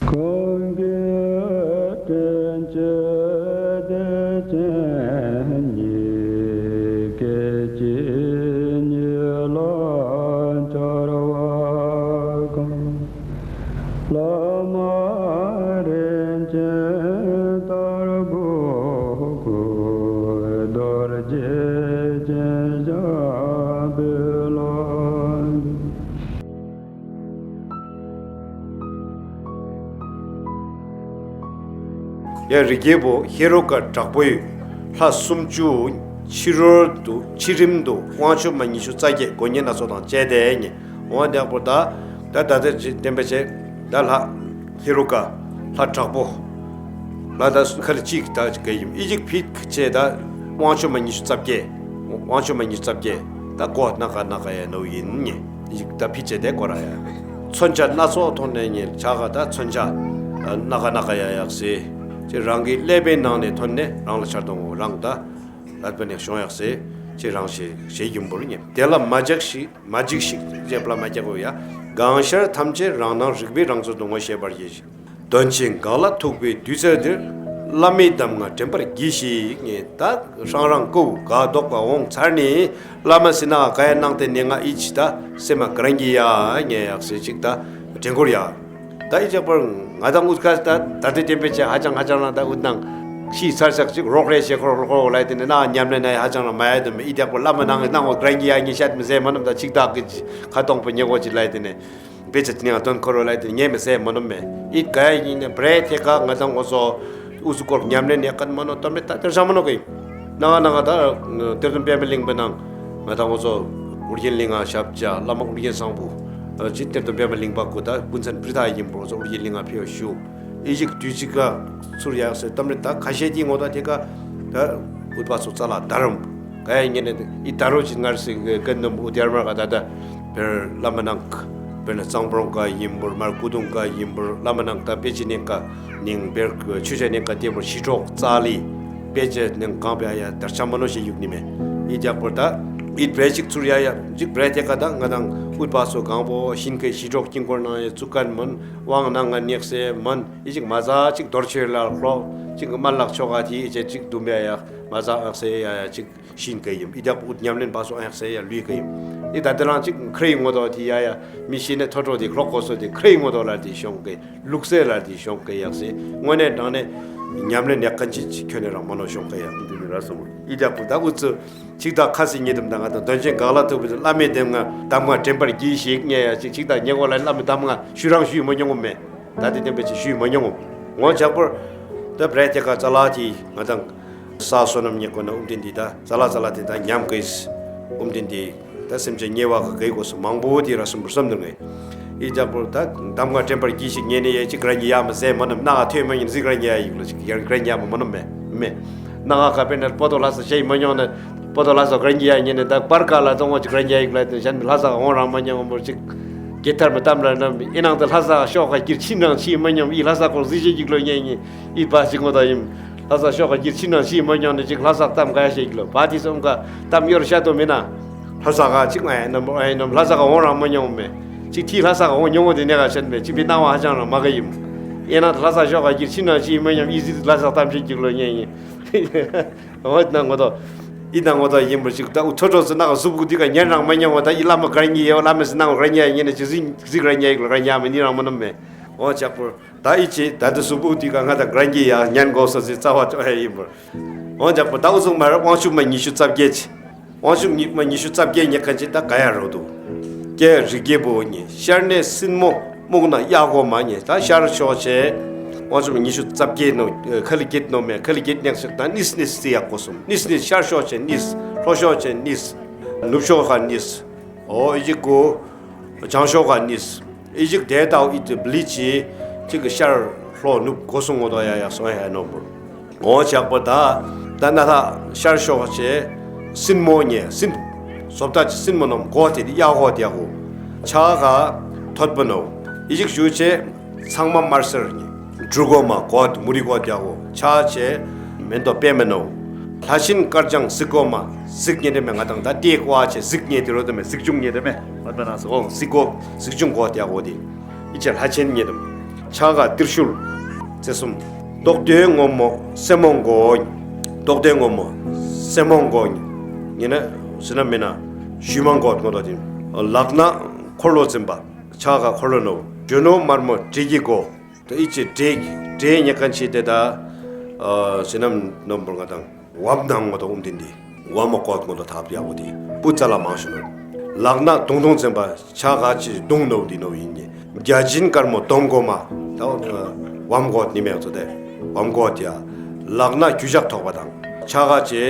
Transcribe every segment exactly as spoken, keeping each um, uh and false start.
གང་གིས་དྲིན་ཅན་བདེ་ཆེན་ཉིད། སྐད་ཅིག་ཉིད་ལ་འཆར་བ་གང་། བླ་མ་རིན་ཆེན་དར་གོས་གོས། རྡོ་རྗེ་ཅན་ཞབས་པད་ལ། ཡ་རི་རྒྱལ་པོ་ཧེ་རུ་ཀ་དྲག་པོའི་ལྷ་སུམ་ཅུ་ཕྱི་རོལ་དུ་ཕྱི་རིམ་དུ་དབང་ཕྱུག་མ་ཉི་ཤུ་རྩ་བརྒྱད་དགོན་གཉེར་སྣ་ཚོགས་དང་བཅས་ཏེ་ཉེ། འོ་དེ་ཡག་པོ་ད་ད་ད་དེ་བསྟན་པའི་ཆེད་ད་ལྷ་ཧེ་རུ་ཀ་ལྷ་དྲག་པོ་ལྷ་ད་ཁ་ལ་ཅིག་ད་ག་ཡིམ་ཨི་ཅིག་ཕིད་ཆེ་ད་དབང་ཕྱུག་མ་ཉི་ཤུ་རྩ་བརྒྱད། དབང་ཕྱུག་མ་ཉི་ཤུ་རྩ་བརྒྱད་ད་གོ་ནག་ག་ནག་ག་ཡ་ནོ་ཡིན་ཉེ། ཨི་ཅིག་ད་ཕིད་ཆེ་དེ་གོ་ར་ཡ། མཚོན་ཆ་སྣ་ཚོགས་ཐོག་ནས་ཉེ་ཆ་ག་ད་མཚོན་ཆ་ནག་ག་ནག་ག་ཡ་ཡག་སེ། ཅེ་རང་གི་ཀླད་པའི་ནང་ནས་ཐོན་ནས་རང་ལ་འཆར་དང་འོ་རང་ད་ལྷ་པ་ནས་བྱུང་ཡག་སེ། ཅེ་རང་ཞེ་ཞེ་ཡིན་པོ་ཉེ། དེ་ལ་མ་འཇིགས་ཤིག་མ་འཇིགས་ཤིག་ཅེས་པ་ལ་མ་འཇིགས་གོ་ཡ། གང་ཤར་ཐམས་ཅད་རང་སྣང་རིག་པའི་རང་ཚུལ་དུ་ངོ་ཤེས་པར་གྱིས་ཤིག་དོན་ཆེན་གང་ལ་ཐུག་པའི་དུས་ཚོད་འདིར། བླ་མའི་གདམས་ངག་དྲན་པར་གྱིས་ཤིག་ཉེ། ད་ཧྲང་རང་ཀུ་ག་དོག་པ་འོང་ཚར་ནི་བླ་མ་སི་ན་ག་ཡ་ནང་དེ་ནེ་ང་ཨི་ཅི་ད་སེམས་མ་ག་རང་གི་ཡ་ཉེ་ཡག་སེ་ཅིག་ད་དྲན་གོ་ཡ། ད་ཨི་ཅག་པར་ང་དང་ཨུད་ཀ་ད་ད་དེ་དེ་བེ་ཆེ་ཧ་ཅང་ཧ་ཅང་ན་ད་ཨུད་ནང་ཤི་ཚར་ཤག་ཅིག་རོགས་རེ་ཤེ་ཁོ་རོགས་ཁོ་ལ་ཡ་དེ་ནེ་ན་ཉམས་ལེན་ན་ཧ་ཅང་ན་མ་ཡ་དེ་མེ། ཨི་ཅག་པར་བླ་མ་ནང་ནང་འོ་ག་རང་གི་ཡ་ཉེ་ཤད་མི་ཟེ་མ་ནམ་ད་ཅིག་ད་གི་ཁ་སྟོང་པོ་ཉེ་གོ་ཅིག་ལ་ཡ་དེ་ནེ། བེ་ཅ་ཅི་ནི་ང་དོན་ཁོ་རོ་ལ་དེ་ངེ་མི་ཟེ་མ་ནོམ་མེ། ཨི་ག་ཡིན་ནི་བྲེ་ཐེ་ཀ་ང་དང་འོ་ཟོ་ཨུ་ཟུ་ཀོར་ཉམས་ལེན་ཡ་ཀན་མ་ནོ་ཏོ་མེ་ད་དེར་ཤ་མ་ནོ་གི། ནང་ནང་ད་གཏེར་སྟོན་པད་མ་གླིང་པའི་ནང་ང་དང་འོ་ཟོ་ཨུ་རྒྱན་གླིང་ང་ཞབས་ཆ་བླ་མ་ཨུ་རྒྱན་བཟང་པོ་ཅི་གཏེར་སྟོན་པད་མ་གླིང་པ་ཀུ་ད་ཀུན་མཁྱེན་པྲི་ཐ་ཡིན་པོ་འོ་ཟོ་ཨུ་རྒྱན་གླིང་ང་ཕེ་བ་ཞུ། ཨི་ཞིག་དུས་ཅིག་ག་ཚུར་ཡག་སེ་གཏམ་རེ་ད་ཁ་ཤས་ཀྱི་ངོ་ད་ཐེ་ཀ་ད་ཨུཏྤལ་སོ་ཙ་ལ་ད་རམ། ག་ཡ་ཉེ་ནེ་ཨི་ད་རོ་ཅིག་ངར་སེ་ཀན་ནམ་ཨུ་དེར་མར་ག་ད་ད་བེར་བླ་མ་ནང་བེར་ན་གཙང་པོ་རོང་ཀ་ཡིན་པོར་མར་ཀུ་དུང་ཀ་ཡིན་པོར་བླ་མ་ནང་ད་པེ་ཅི་ནེ་ཀ་ནིང་བེར་ཆུ་ཆ་ནེ་ཀ་ཏེ་བོར་ཤི་གྲོགས་ཙ་ལི་པེ་ཅི་ནེ་གང་པེ་ཡ་ཡ་དར་ཆ་མ་ནོ་ཞེ་ཡུག་ནི་མེ། ཨི་ཏེ་ཡག་པོར་ད་ཨི་བྲེ་ཅིག་ཚུར་ཡ་ཡ་ཅིག་བྲེ་ཐེ་ཀ་ད་ང་དང་ཨུཏྤལ་སོ་གང་པོ་ཤིན་ཀེ་ཤི་གྲོགས་ཀྱིན་ཀོར་ནང་ཡ་ཚུགས་ཀན་མོན་དབང་ནང་ང་ནེག་སེ་མོན། ཨི་ཅིག་མ་ཟ་ཅིག་རྡོར་ཆོས་ལ་ལོག་ཅིག་མ་ལག་ཆོ་ག་ཐི་ཨི་ཅེ་ཅིག་དུམ་བེ་ཡ་མ་ཟ་ཨག་སེ་ཡ་ཡ་ཅིག་ཤིན་ཀེ་ཡིམ། ཨི་ཏེ་ཡག་པོ་ཨུད་ཉམས་ལེན་པ་སོ་ཨག་སེ་ཡ་ལུས་ཀེ་ཡིམ། ཨི་ད་དེ་རང་ཅིག་ཁྲེ་ཡི་ངོ་ཏོ་ཐི་ཡ་ཡ་མི་ཤི་ནེ་ཐོ་ཏྲོ་ཐི་ལོག་གོ་སོ་ཐི་ཁྲེ་ཡི་ངོ་ཏོ་ལ་ཐི་ཤོང་ཀེ་ལུག་སེ་ལ་ཐི་ཤོང་ཀེ་ཡག་སེ་དངོས་གནས་དྲང་གནས་ཉམས་ལེན་ཡག་ཁན་ཅིག་ཅིག་ཁྱོན་ནེ་རང་མ་ནོ་ཤོང་ཀེ་ཡག་འདི་ནི་ར་སོང་། ཨི་ཏེ་ཡག་པོ་ད་ཨུ་ཚུ་ཅིག་ད་ཁ་སི་ཉེ་དམ་ད་ང་ད་དོན་ཆེན་གང་ལ་ཐུག་པའི་བླ་མའི་གདམས་ངག་གདམས་ངག་དྲན་པར་གྱིས་ཤིག་ཉེ་ཡ་ཅིག་ཅིག་ད་ཉེ་གོ་ལ་བླ་མའི་གདམས་ངག་ཞུ་རང་ཞུ་མ་མྱོང་ངོ་མེ། ད་དེ་དེ་བེ་ཅི་ཞུ་མ་མྱོང་ངོ་། ངོ་ཅག་པོར་ད་བྲེ་ཐེ་ཀ་ཙ་ལ་ཐི་ང་དང་ས་སོ་ནམ་ཉེ་གོ་ན་ཨུམ་ཏིན་ཏི་ད་ཙ་ལ་ཙ་ལ་ཏི་ད་ཉམས་ཀེ་ཨུམ་ཏིན་ཏི་ད་སེམས་ཅན་ཉེ་བ་ག་གེ་གོ་སོ་མང་པོ་ཏི་ར་སུམ་པོར་སོམ་དུ་ངེ། ཨི་ཏེ་ཡག་པོར་ད་གདམས་ངག་དྲན་པར་གྱིས་ཤིག་ཉེ་ནེ་ཡ་ཅིག་ག་རང་གི་ཡ་མ་ཟེ་མ་ནོམ་ན་ག་ཐོས་མ་ཉན་ཟིག་ག་རང་གི་ཡ་ཡིག་ལོ་ཅིག་ག་རང་གི་ཡ་མ་མ་ནོམ་མེ་མེ། ན་ག་ག་པེ་ན་པོ་ཏོ་ལྷ་ས་ཤེ་མ་མྱོང་ནེ་པོ་ཏོ་ལྷ་ས་ག་རང་གི་ཡ་ཉེ་ནེ་ད་པར་ཀ་ལ་ཏོང་ངོ་ཅིག་ག་རང་གི་ཡ་ཡིག་ལ་ཏེ་ཤན་ལྷ་ས་ག་འོང་རང་མ་མྱོང་མོ་ཅིག་གེ་ཐར་མ་གཏམ་ར་ནམ་ཨི་ནང་ཏེ་ལྷ་ས་ག་ཤོག་ག་གིར་ཆི་ནང་ཆི་མ་མྱོང་ཨི་ལྷ་ས་གོ་ཟི་ཤེ་ཡིག་ལོ་ཉེ་ཉེ། ཨི་པ་ཅིག་ངོ་ད་ཡིམ། ལྷ་ས་ཤོག་ག་གིར་ཆི་ནང་ཆི་མ་མྱོང་ནེ་ཅིག་ལྷ་ས་གཏམ་ག་ཡ་ཤེ་ཡིག་ལོ་པ་ཏི་སོམ་ག་གཏམ་ཡོར་ཤ་ཏོ་མེ་ན། ལྷ་ས་ག་ཅིག་ཨ་ཡ་ནམ་ཨ་ཡ་ནམ་ལྷ་ས་ག་འོང་རང་མ་མྱོང་མེ། ཅིག་ཐི་ལྷ་ས་ག་འོང་མྱོང་ངོ་ཏེ་ནེ་ག་ཤན་མེ་ཅིག་པེ་ནང་བ་ཧ་ཅང་རང་མ་ག་ཡིམ། ཨི་ནང་ལྷ་ས་ཤོག་ག་གིར་ཆི་ནང་ཆི་མ་མྱོང་ཨི་ཟི་ལྷ་ས་གཏམ་ཤེ་ཡིག་ལོ་ཉེ་ཉེ། འོ་ད་ངོ་ད་ཨི་ད་ངོ་ད་ཡིན་པོ་ཅིག་ད་ཨུ་ཐོ་ཐོ་ཟི་ན་ག་ཟུབ་གུ་ཏི་ག་ཉན་རང་མ་ཉན་ངོ་ད་ཨི་བླ་མ་ག་རང་གི་ཡ་བླ་མ་ཟི་ན་ག་རང་གི་ཡ་ཉེ་ནེ་ཅིག་ཟི་ཟི་ག་རང་གི་ཡ་ཡིག་ལོ་ག་རང་གི་ཡ་མ་ནི་རང་མ་ནོམ་མེ། འོ་ཅག་པོར་ད་ཨི་ཅི་ད་དེ་ཟུབ་གུ་ཏི་ག་ང་ད་ག་རང་གི་ཡ་ཉན་གོ་སོ་ཟི་རྩ་བ་ཅོ་ཡ་ཡིན་པོར། འོ་ཅག་པོར་ད་ཨུ་ཟུག་མ་ར་དབང་ཕྱུག་མ་ཉི་ཤུ་རྩ་བརྒྱད་ཅི། དབང་ཕྱུག་མ་ཉི་ཤུ་རྩ་བརྒྱད་ཉེ་ཁན་ཅིག་ད་ག་ཡ་རོ་དུ། ཀྱེ་རི་རྒྱལ་པོ་ཉེ་ཤར་ནས་སྲིན་མོ་སྨུག་ནག་གཡག་གོ་མ་ཉེ་ད་ཤར་ཤོག་ཅེ། དབང་ཕྱུག་མ་ཉི་ཤུ་རྩ་བརྒྱད་ནོ་ཁ་ལི་བརྒྱད་ནོ་མེ་ཁ་ལི་བརྒྱད་ཉག་ཅིག་ད་ནིས་ནིས་ཟེ་ཡག་གོ་སོང་། ནིས་ནིས་ཤར་ཤོག་ཅེ་ནིས། ལྷོ་ཤོག་ཅེ་ནིས། ནུབ་ཤོག་ག་ནིས། འོ་ཨི་ཅིག་གོ། བྱང་ཤོག་ག་ནིས། ཨི་ཅིག་དེ་ད་ཨི་ཏི་བླི་ཅི་ཅིག་གི་ཤར་ལྷོ་ནུབ་གོ་སོང་ངོ་ད་ཡ་ཡ་སོང་ཡ་ནོ་བུར། འོ་ཅག་པོ་ད་ད་ན་ད་ཤར་ཤོག་ཅེ་སྲིན་མོ་ཉེ་སྲིན། སོབ་ད་ཅི་སྲིན་མོ་ནོམ་གོ་ཏེ་ཡ་གོ་ཏེ་ཡ་གོ། ཆ་ག་ཐོད་པ་ནོ། ཨི་ཅིག་ཞུ་ཅེ་ཚང་མ་དམར་སེར་ཉེ། འབྲུག་གོ་མ་གོ་ཏེ་མུ་རི་གོ་ཏེ་ཡ་གོ། ཆ་ཅེ་མེན་ཏོ་པེ་མེ་ནོ། ལྷ་ཆེན་དཀར་ལྗང་གཟིག་གོ་མ་གཟིག་ཉེ་དེ་མེ་ང་དང་ད་ཏེ་ཀ་བ་ཅེ་གཟིག་ཉེ་དེ་རོ་དེ་མེ་གཟིག་ཆུང་ཉེ་དེ་མེ། མ་པ་ན་སོ་འོ་གཟིག་གོ་གཟིག་ཆུང་གོ་ཏེ་ཡ་གོ་དེ། ཨི་ཅེ་ལྷ་ཆེན་ཉེ་དེ་མེ། ཆ་ག་ཏྲི་ཤུལ་རྩེ་གསུམ། རྡོག་རྡོའི་སྔོན་མོ་སེན་མོ་མགོ་ཉི། རྡོག་རྡོའི་སྔོན་མོ་སེན་མོ་མགོ་ཉི། ཉི་ནི་སི་ནམ་མི་ན་ཞུ་མ་མགོ་ནོ་དོ་ཏིན། ལག་ན་འཁོར་ལོ་འཛིན་པ་ཆ་ག་འཁོར་ལོ་ནོ། གཞོན་ནུ་དམར་མོ་དྲེད་ཀྱི་མགོ། ཏེ་ཨི་ཅི་དྲེད་དྲེད་ཉེ་ཀན་ཆི་ཏེ་ད་སི་ནམ་ནོ་བུར་ང་དང་བམ་ནང་ངོ་དོ་འུམ་ཏིན་ཏེ། བམ་མོ་ཀོད་ངོ་དོ་ཐབ་ཡ་བོ་ཏེ་བུ་ཙ་ལ་མང་ཤོ་ནོ། ལག་ན་དུང་དུང་འཛིན་པ་ཆ་ག་ཅི་དུང་ནོ་ཏེ་ནོ་ཨིན་ཉི། བརྒྱ་བྱིན་དཀར་མོ་དོམ་གོ་མ། ད་བམ་ཀོད་ནི་མེ་ཚོ་ཏེ་བམ་ཀོད་ཡ། ལག་ན་གུ་ཞག་ཐོག་པ་དང་ཆ་ག་ཅི་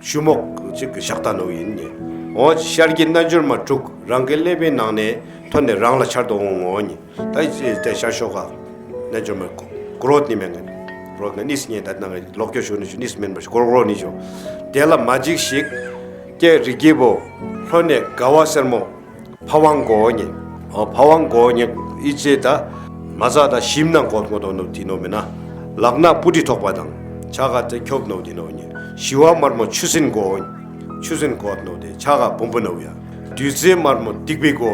ཞུ་མོག་ཅིག་ཞག་ཏ་ནོ་ཨིན་ཉི། འོ་ཤར་གྱི་རྣལ་འབྱོར་མ་དྲུག་རང་གི་ཀླད་པའི་ནང་ནས་ཐོན་ནས་རང་ལ་འཆར་དུ་འོང་ངོ་ཉི། ད་ཨི་ཅི་ཏེ་ཤར་ཕྱོགས་ག་རྣལ་འབྱོར་མ་གོ་གོ་རོད་ནི་མེན་གི། གོ་རོད་ནི་ནིས་ཉེ་ད་ནང་གི་ལོག་སྐྱོ་ཞུ་ནི་ཞུ་ནིས་མེན་པ་ཞུ་གོ་རོ་གོ་རོ་ནི་ཞུ། དེ་ལ་མ་འཇིགས་ཤིག། ཀྱེ་རིགས་ཀྱི་བུ། ལྷོ་ནས་དགའ་བ་སེར་མོ་ཕ་ཝང་གོ་ཉེ། ཨོ་ཕ་ཝང་གོ་ཉེ་ཨི་ཅེ་ད་མ་ཟ་ད་ཞིམ་ན་གོད་ངོ་དོ་ནོ་ཏེ་ནོ་མེ་ན། ལག་ན་སྤུ་གྲི་ཐོགས་པ་དང་ཆ་ག་ཏེ་ཁྱོབ་ནོ་ཏེ་ནོ་ཉེ། ཞི་བ་དམར་མོ་ཆུ་སྲིན་གོ་ཉེ། ཆུ་སྲིན་གོད་ནོ་ཏེ་ཆ་ག་བུམ་བུ་ནོ་ཡ། བདུད་རྩི་དམར་མོ་སྡིག་པའི་གོ།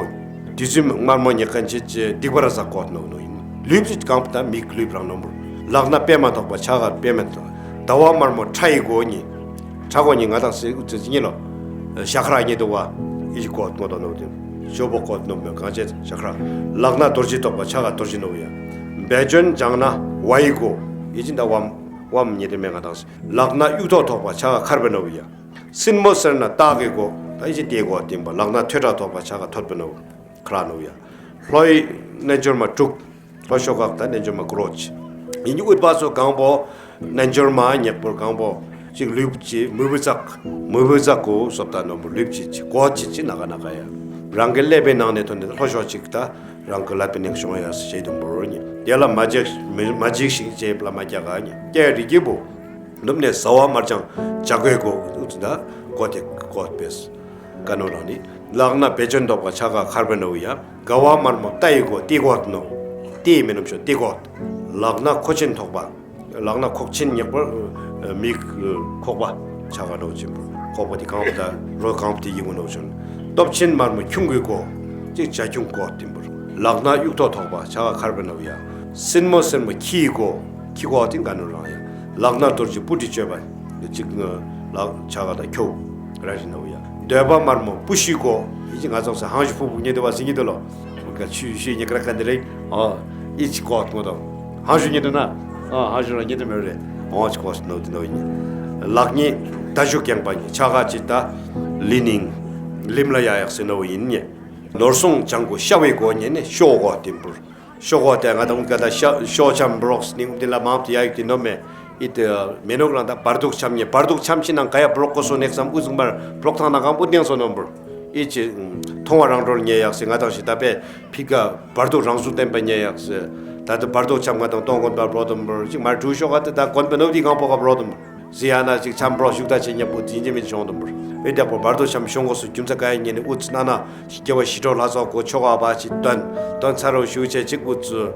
བདུད་རྩི་དམར་མོ་ཉེ་ཀན་ཅི་ཅི་སྡིག་པ་ར་ཟ་གོད་ནོ་ནོ་ཨིན། ལུས་ཅི་གང་པོ་ད་མིག་ལུས་རང་ནོ་བུར། ལག་ན་པདྨ་ཐོགས་པ་ཆ་ག་པདྨ་ཐོགས། ཟླ་བ་དམར་མོ་ཁྲ་ཡི་གོ་ཉེ། ཁྲ་གོ་ཉེ་ང་དང་སི་ཨུ་ཙི་ཉེ་ལོ། ཤ་ཁྲ་ཉེ་དུ་བ། ཨི་ཅི་གོད་ངོ་དོ་ནོ་ཏེ། ཞོ་བོ་གོད་ནོ་མེ་གང་ཅི་ཤ་ཁྲ། ལག་ན་རྡོ་རྗེ་ཐོགས་པ་ཆ་ག་རྡོ་རྗེ་ནོ་ཡ། བེ་ཅོན་ལྗང་ན་བ་ཡི་གོ། ཨི་ཅི་ད་བམ་བམ་ཉེ་ཏེ་མེ་ང་དང་སི། ལག་ན་དབྱུག་ཐོགས་ཐོགས་པ་ཆ་ག་མཁར་བུ་ནོ་ཡ། སྲིན་མོ་སེར་ན་སྟག་གི་གོ། ད་ཨི་ཅི་ཏེ་གོད་ཏིན་པ། ལག་ན་ཐོད་ཁྲ་ཐོགས་པ་ཆ་ག་ཐོད་པུ་ནོ། ཁྲ་ནོ་ཡ། ལྷོའི་རྣལ་འབྱོར་མ་དྲུག། ལྷོ་ཤོག་ཁག་ད་རྣལ་འབྱོར་མ་གོ་རོ་ཅི། ཨི་ཉི་ཨུཏྤ་སོ་གང་པོ་རྣལ་འབྱོར་མ་ཉེག་པོར་གང་པོ་ཅིག་ལུས་ཅི་མི་བུ་ཙག་མི་བུ་ཙག་གོ་སོབ་ད་ནོ་བུར་ལུས་ཅི་ཅི་གོད་ཅི་ཅི་ན་ག་ན་ག་ཡ། རང་གི་ཀླད་པའི་ནང་ནས་ཐོན་ཏེ་ལྷོ་ཤོག་ཅིག་ད་རང་གི་ཀླད་པའི་ནང་ཤོང་ཡ་ཞེས་དུམ་བུར་ཉེ། དེ་ལ་མ་འཇིགས་མ་འཇིགས་ཤིག་ཅེས་ལ་མ་རྒྱག་ག་ཉེ། ཀྱེ་རིགས་ཀྱི་བུ། ནུབ་ནས་ཟླ་བ་དམར་ལྗང་ལྗང་གོས་གོ་ཨུ་ཙི་ད་གོད་དེ་གོད་པས། ཀ་ནོ་རང་ནི། ལག་ན་བེ་ཅོན་ཐོགས་པ་ཆ་ག་མཁར་བུ་ནོ་ཡ། དགའ་བ་དམར་མོ་རྟ་ཡི་གོ་ཏེ་གོད་ནོ། ཏེ་མེ་ནོམ་ཤོ་ཏེ་གོད། ལག་ན་ཁོག་ཆེན་ཐོགས་པ། ལག་ན་ཁོག་ཆེན་ཉེག་པོར་མིག་ཁོག་པ་ཆ་ག་ནོ་ཅིམ་པོ། ཁོག་པ་ཏེ་གང་པོ་ད་རོ་གང་པོ་ཏེ་ཡི་གོ་ནོ་ཅོན། སྟོབས་ཆེན་དམར་མོ་ཁྱུང་གི་གོ། ཅིག་བྱ་ཁྱུང་གོད་ཏིམ་པོར། ལག་ན་དབྱུག་ཐོགས་ཐོགས་པ་ཆ་ག་མཁར་བུ་ནོ་ཡ། སྲིན་མོ་སེར་མོ་ཁྱི་ཡི་གོ། ཁྱི་གོ་ཏིན་ག་ནོ་རང་ཡ། ལག་ན་རྡོ་རྗེ་སྤུ་གྲི་གཅོད་པ། ཅིག་ལག་ཆ་ག་ད་ཁྱོ་ར་རི་ནོ་ཡ། འདོད་པ་དམར་མོ་སྤུ་ཤི་གོ། ཨི་ཅི་ང་ཚོ་སི་ཧང་ཞུ་ཕུ་ཕུ་ཉེ་དུ་བ་སི་ཉེ་དུ་ལོ། ཕུ་ཀ་ཆུ་ཤི་ཉེ་ཀ་ར་ཀ་འདི་རེ། ཨ་ཨི་ཅི་གོད་ངོ་དོ། ཧང་ཞུ་ཉེ་དུ་ན། ཨ་ཧང་ཞུ་ར་ཉེ་དུ་མེ་རེ། ཨ་ཅི་གོད་ནོ་ཏེ་ནོ་ཡ། ལག་གཉིས་ད་ཞུ་ཀེང་པ་ཉེ་ཆ་ག་ཅི་ད་ལི་ནིང་ལིམ་ལ་ཡ་ཡག་སེ་ནོ་ཡིན་ཉེ། ནོར་སྲུང་ལྗང་གུ་ཤ་བའི་གོ་ཉེ་ནི་ཤོ་གོ་ཏིམ་པུར། ཤོ་གོ་ཏེ་ང་དང་ཀ་ད་ཤ་ཤོ་ཆམ་བྲོགས་ནིང་ཏེ་ལ་མང་ཏེ་ཡ་ཡུག་ཏེ་ནོ་མེ། ཨི་ཏེ་མེ་ནོག་རང་ད་བར་དུག་ཆམ་ཉེ་བར་དུག་ཆམ་ཤི་ནང་ཀ་ཡ་བྲོག་གོ་སོ་ནེག་སམ་ཨུ་ཟུང་བར་བྲོག་ཐང་ནང་གང་པོ་ཏེང་སོ་ནོ་བུར། ཨི་ཅི་མཐོང་བ་རང་གྲོལ་ཉེ་ཡག་སེ་ང་དང་ཤི་ད་པེ་ཕི་ཀ་བར་དུག་རང་གཟུགས་བརྟན་པ་ཉེ་ཡག་སེ། ད་ཏེ་བར་དུག་ཆམ་ང་དང་སྟོང་གོན་པ་བྲོ་དུམ་བུར་ཅིག་མར་གྲུ་ཤོ་ག་ཏེ་ད་གོན་པ་ནོ་ཏེ་གང་པོ་ག་བྲོ་དུམ་བུར། ཟི་ཡ་ན་ཅིག་ཆམ་བྲོ་ཞུགས་ད་ཆེ་ཉེ་པོ་ཏེ་ཉེ་མེ་ཤོང་དུམ་བུར། ཨི་ཏེ་པོ་བར་དུག་ཆམ་ཤོང་གོ་སུ་རྒྱུ་མཚན་ཀ་ཡ་ཉེ་ནི་ཨུ་ཙི་ན་ན་སྐྱེ་བ་ཤི་ཁྲོ་ལྷ་ཚོགས་གོ་ཆོ་ག་བ་ཅི་དོན་དོན་ཚ་རོ་ཞུ་ཆེ་ཅིག་ཨུ་ཙི་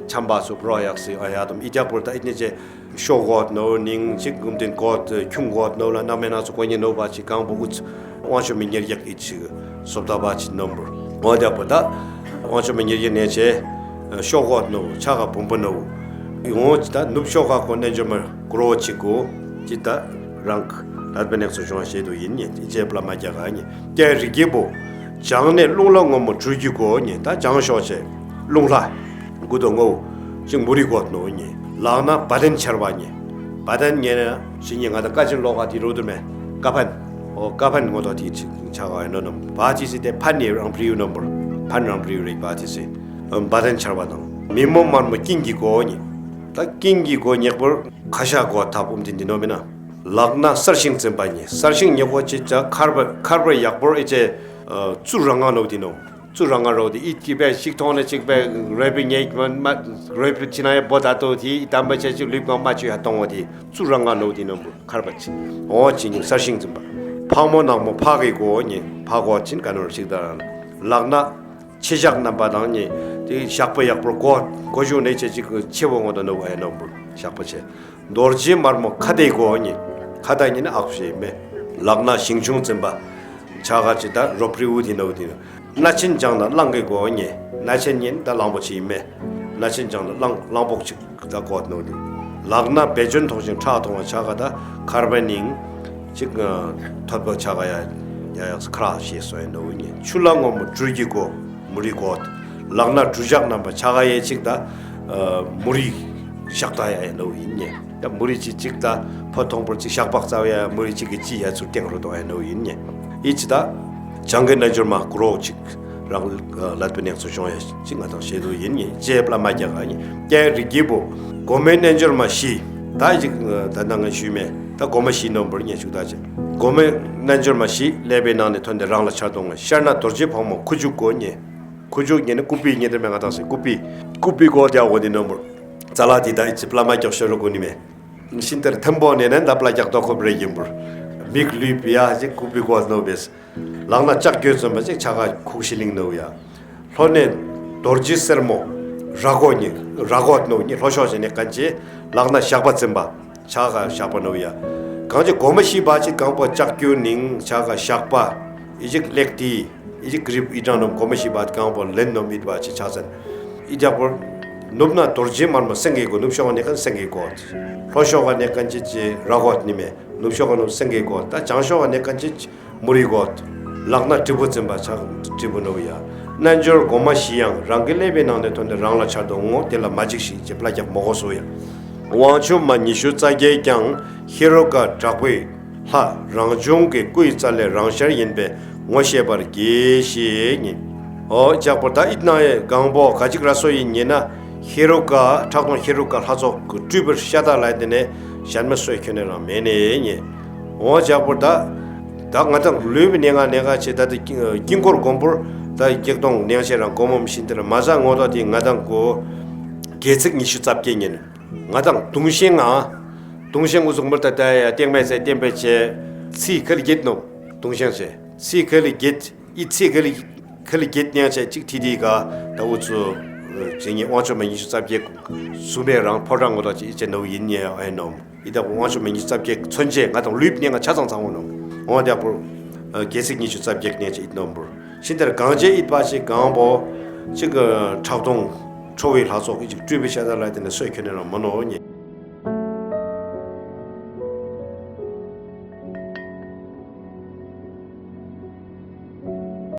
ཆམ་པ་སུ་བྲོ་ཡག་སེ་ཨ་ཡ་དུམ་ཨི་ཏེ་པོ་ད་ཨི་ཉེ་ཅེ། ཤོ་གོད་ནོ་ནིང་ཅིག་གུམ་ཏིན་གོད་ཁྱུང་གོད་ནོ་ལ་ན་མེ་ན་ཚོ་གོ་ཉེ་ནོ་བ་ཅིག་གང་པོ་ཨུ་ཙི་དབང་ཆོག་མི་ཉེར་ཡག་ཨི་ཅིག་སོབ་ད་བ་ཅིག་ནོམ་བུར། འོ་ཏེ་པོ་ད་དབང་ཆོག་མི་ཉེར་ཡག་ནེ་ཆེ་ཤོ་གོད་ནོ་ཆ་ག་བུམ་བུ་ནོ། འོ་ཅི་ད་ནུབ་ཤོ་ག་གོ་རྣལ་འབྱོར་མ་གོ་རོ་ཅིག་གོ་ཅི་ད་རང་རད་པེ་ནེག་སོ་ཤོང་ཤེ་དུ་ཡིན་ཉེ་ཅེ་པ་ལ་མ་རྒྱག་ག་ཉེ། ཀྱེ་རིགས་ཀྱི་བུ། བྱང་ནས་རླུང་ལྷ་སྔོན་མོ་སྦྲུལ་གྱི་གོ་ཉེ་ད་བྱང་ཤོ་ཆེ་རླུང་ལྷ། གུ་དོ་ངོ་བོ་ཅིག་མུ་རི་གོད་ནོ་ཉེ། ལག་ན་བ་དན་ཆར་བ་ཉེ། བ་དན་ཉེ་ན་ཅི་ཉེ་ང་ད་ཀ་ཅིན་ལོ་ག་ཏེ་རོ་དུ་མེ། ཀ་ཕན། ཨོ་ཀ་ཕན་ངོ་དོ་ཏེ་ཅིག་ཆ་ག་ཡ་ནོ་ནམ་བ་ཏི་སི་ཏེ་ཕན་ནི་རང་པྲིའུ་ནམ་བུར། ཕན་རང་པྲིའུ་རེ་བ་ཏི་སི། བ་དན་ཆར་བ་དང་མི་མོ་དམར་མོ་ཀིང་གི་གོ་ཉེ། ད་ཀིང་གི་གོ་ཉེག་པོར་ཁ་ཤ་གོ་ཐབ་ཨུམ་ཏིན་ཏིན་ནོ་མེ་ན། ལག་ན་གསལ་ཤིང་འཛིན་པ་ཉེ། གསལ་ཤིང་ཉེ་གོ་ཅི་ཅ་མཁར་བུ་མཁར་བུ་ཡག་པོར་ཨི་ཅེ་ཙུ་རང་ང་ནོ་ཏིན་ནོ། ཙུ་རང་ང་རོ་ཏེ་ཨི་ཅིག་པེ་ཤིག་ཐོང་ནེ་ཅིག་པེ་རོའི་པི་ཉེ་མ་མ་རོའི་པི་ཅི་ན་ཡ་བོ་ད་ཏོ་ཏེ་ཨི་དམ་པ་ཅེ་ཅིག་ལུས་གང་མ་ཅུ་ཡ་ཏོང་བོ་ཏེ་ཙུ་རང་ང་ནོ་ཏིན་ནོ་བུ་མཁར་བུ་ཅི། འོ་ཅི་ཉིང་གསལ་ཤིང་འཛིན་པ། ཕག་མོ་ནག་མོ་ཕག་གི་གོ་ཉེ་ཕག་གོ་ཅིན་ཀ་ནོར་ཞིག་ད་རང་ལག་ན་ཆེ་ཞག་རྣམ་པ་དང་ཉེ། ཏེ་ཞག་པོ་ཡག་པོར་གོ་གོ་ཞུ་ནེ་ཅེ་ཅིག་ཆེ་བོ་ངོ་ད་ནོ་བ་ཡ་ནོ་བུ་ཞག་པོ་ཆེ། རྡོ་རྗེ་དམར་མོ་ཁ་ཏའི་གོ་ཉེ། ཁ་ཏ་ཉེ་ནི་ཨག་ཤེ་མེ། ལག་ན་ཞིང་ཆུང་འཛིན་པ། ཆ་ག་ཅི་ད་རོ་པྲི་འུ་ཏི་ནོ་ཏི་ནོ། སྣ་ཆེན་ལྗང་ན་གླང་གི་གོ་ཉེ། སྣ་ཆེན་ཉེ་ནི་ད་གླང་པོ་ཆེ་མེ། སྣ་ ན་ཆེན་ཅང་ལ་གླང་གླང་པོ་ཅིག་ད་གོད་ནོ་ནི། ལག་ན་བེ་ཅོན་ཐོགས་ཤིང་ཁྲག་འཐུང་བ་ཆ་ག་ད་ཁར་བན་ནིང་ཅིག་ཐོད་པ་ཆ་ག་ཡ་ཡ་ཡ་ཁྲག་ཤེས་སོ་ཡ་ནོ་ནི། ཆུ་ལ་ངོ་མ་གྲུ་གི་གོ་མུ་རི་གོད། ལག་ན་གྲུ་ཞགས་བསྣམས་པ་ཆ་ག་ཡ་ཅིག་ད་མུ་རི་ཞགས་ད་ཡ་ཡ་ནོ་ཡིན་ནི། ད་མུ་རི་ཅིག་ཅིག་ད་ཕོ་མཐོང་པོར་ཅིག་ཞགས་པ་རྩ་བ་ཡ་མུ་རི་ཅིག་གི་ཅི་ཡ་ཚུར་སྟེང་རུ་དོ་ཡ་ནོ་ཡིན་ནི། ཨི་ཅི་ད་བྱང་གི་རྣལ་འབྱོར་མ་གུ་རོ་ཅིག་རང་ལ་ལད་པའི་ནང་ཚུ་བྱུང་ཡ་ཅིག་ང་དང་བཤད་དོ་ཡིན་ནི། ཅེ་བླ་མ་རྒྱ་ག་ནི་ཀྱེ་རིགས་ཀྱི་བུ། གོ་མེ་རྣལ་འབྱོར་མ་བཞི། ད་ཅིག་ད་ནང་ང་ཞུས་མེ། ད་གོ་མ་བཞི་ནོ་བུར་ཉེ་ཅུག་ད་ཅི། གོ་མེ་རྣལ་འབྱོར་མ་བཞི་ཀླད་པའི་ནང་ནས་ཐོན་ཏེ་རང་ལ་འཆར་དོ་ངོ་། ཤར་ན་རྡོ་རྗེ་ཕག་མོ་ཁུ་བྱུག་གོ་ནི། ཁུ་བྱུག་ཉེ་ནི་ཀུ་པི་ཉེ་དེ་མེ་ང་དང་སེ་ཀུ་པི་ཀུ་པི་གོ་དེ་ཡ་གོ་ནི་ནོ་བུར། ཙ་ལ་དི་ད་ཨི་ཅི་བླ་མ་རྒྱ་ག་ཤོ་རུ་གོ་ནི་མེ། ཤིན་ཏེ་ཐེམ་པོ་ནས་ནན་ད་བླ་རྒྱ་ག་དོ་ཁོ་བྲེ་གིན་བུར། མིག་ལུས་པི་ཡ་ཅིག་ཀུ་པི་གོ་ནོ་བེས། ལག་ན་ལྕགས་ཀྱུ་བཙུམས་པ་ཅིག་ཆ་ག་ཁུག་ཤི་ལིང་ནོ་ཡ། ལྷོ་ནས་རྡོ་རྗེ་སེར་མོ། ར་གོ་ནི་ར་གོ་ནོ་ནི་ལྷོ་ཕྱོགས་ནས་ནི་གན་ཅི་ལག་ན་ཞགས་པ་བཙུམས་པ་ཆ་ག་ཞགས་པ་ནོ་ཡ། གང་ཅི་གོ་མ་བཞི་བ་ཅིག་གང་པོ་ལྕགས་ཀྱུ་ནིང་ཆ་ག་ཞགས་པ་ཨི་ཅིག་ལེགས་ཏི་ཨི་ཅིག་གྲིབ་ཨི་དྲང་ནོམ་གོ་མ་བཞི་བ་གང་པོ་ལེན་ནོམ་ཨིད་བ་ཅིག་ཆ་ཚན། ཨི་ཅག་པོ་ནུབ་ན་རྡོ་རྗེ་དམར་མོ་སེང་གེ་གོ། ནུབ་ཕྱོགས་ནས་གན་སེང་གེ་གོ། ལྷོ་ཕྱོགས་ནས་གན་ཅི་ཅི་ར་གོ་ནི་མེ། ནུབ་ཕྱོགས་ནུབ་སེང་གེ་གོ། ད་བྱང་ཕྱོགས་ནས་གན་ཅི་ཅི་མུ་རི་གོ། ལག་ན་དྲིལ་བུ་བཙུམས་པ་ཆ་དྲིལ་བུ་ནོ་ཡ། རྣལ་འབྱོར་གོ་མ་བཞི་ཡང་། རང་གི་ཀླད་པའི་ནང་ནས་ཐོན་ཏེ་རང་ལ་འཆར་དོ་ངོ་། དེ་ལ་མ་འཇིགས་ཤིག་ཅེས་བླ་རྒྱ་ག་མོ་གོ་སོ་ཡ། དབང་ཕྱུག་མ་ཉི་ཤུ་རྩ་བརྒྱད་ཀྱང་། ཧེ་རུ་ཀ་དྲག་པོའི་ལྷ་རང་བྱུང་གི། སྐུའི་རྩ་ལས་རང་ཤར་ཡིན་པས་ངོ་ཤེས་པར་གྱིས་ཤིག་ཉིན། ཨོ་ཅག་པོ་ད་ཨིད་ན་ཡེ་གང་པོ་ག་ཅིག་ར་སོ་ཡིན་ཉེ་ན། ཧེ་རུ་ཀ་ཁྲག་འཐུང་ཧེ་རུ་ཀ་ལྷ་ཚོགས་ཀྱི་སྤྲུལ་པར་ཤ་སྟག་ལ་དེ་ནས་གཞན་མ་སོ་ཁྱོན་ནས་རང་མེད་ནས་ཉེ། ཨོ་ཅག་པོ་ད་ད་ང་དང་ལུས་པའི་ནང་ང་ནང་ང་ཆེ་ད་དེ་དཀྱིལ་འཁོར་གོང་པོར་ད་བགེགས་དང་ནང་ཆེ་རང་གོ་མོམ་ཤིན་ཏེ་ར་མ་ཟ་ངོ་ད་དེ་ང་དང་གོ་སྒལ་ཚིགས་ཉི་ཤུ་རྩ་བརྒྱད་ཉིན། ང་དང་དུང་ཞེང་ང་། དུང་ཞེང་འུ་ཟུག་མུར་ད་ད་ཡ་སྟེང་མེད་ཚེ་སྟེང་པའི་ཆེ། ཚིག་ཁལ་བརྒྱད་ནོ། དུང་ཞེང་ཆེ། ཚིག་ཁལ་བརྒྱད། ཨི་ཚིག་ཁལ་ཁལ་བརྒྱད་ནང་ཆེ་ཅིག་ཐི་དི་ག་ད་འུ་ཚོ་ཅིག་ཉེ་དབང་ཕྱུག་མ་ཉི་ཤུ་རྩ་བརྒྱད་སུ་མེ་རང་ཕོ་བྲང་ངོ་ད་ཅིག་ཨི་ཆེ་ནོ་ཡིན་ཉེ་ཨེ་ནོམ། ཨི་ད་དབང་ཕྱུག་མ་ཉི་ཤུ་རྩ་བརྒྱད་མཚོན་ཆེ་ང་དང་ལུས་པའི་ནང་ང་ཆ་ཚང་ཚང་བོ་ནོ། འོ་དེ་པོ་སྒལ་ཚིགས་ཉི་ཤུ་རྩ་བརྒྱད་ནང་ཆེ་ཨིད་ནོམ་པོ། ཤིན་ཏེ་གང་ཆེ་ཨིད་པ་ཞིག་གང་པོ་ཅིག་ཁྲག་འཐུང་ཁྲོ་བོའི་ལྷ་ཚོགས་ཀྱི་ཅིག་སྤྲུལ་པའི་ཤ་སྟག་ལ་དེ་ནས་སོ་ཁྱོན་ནས་རང་མ་ནོ་ཉེ།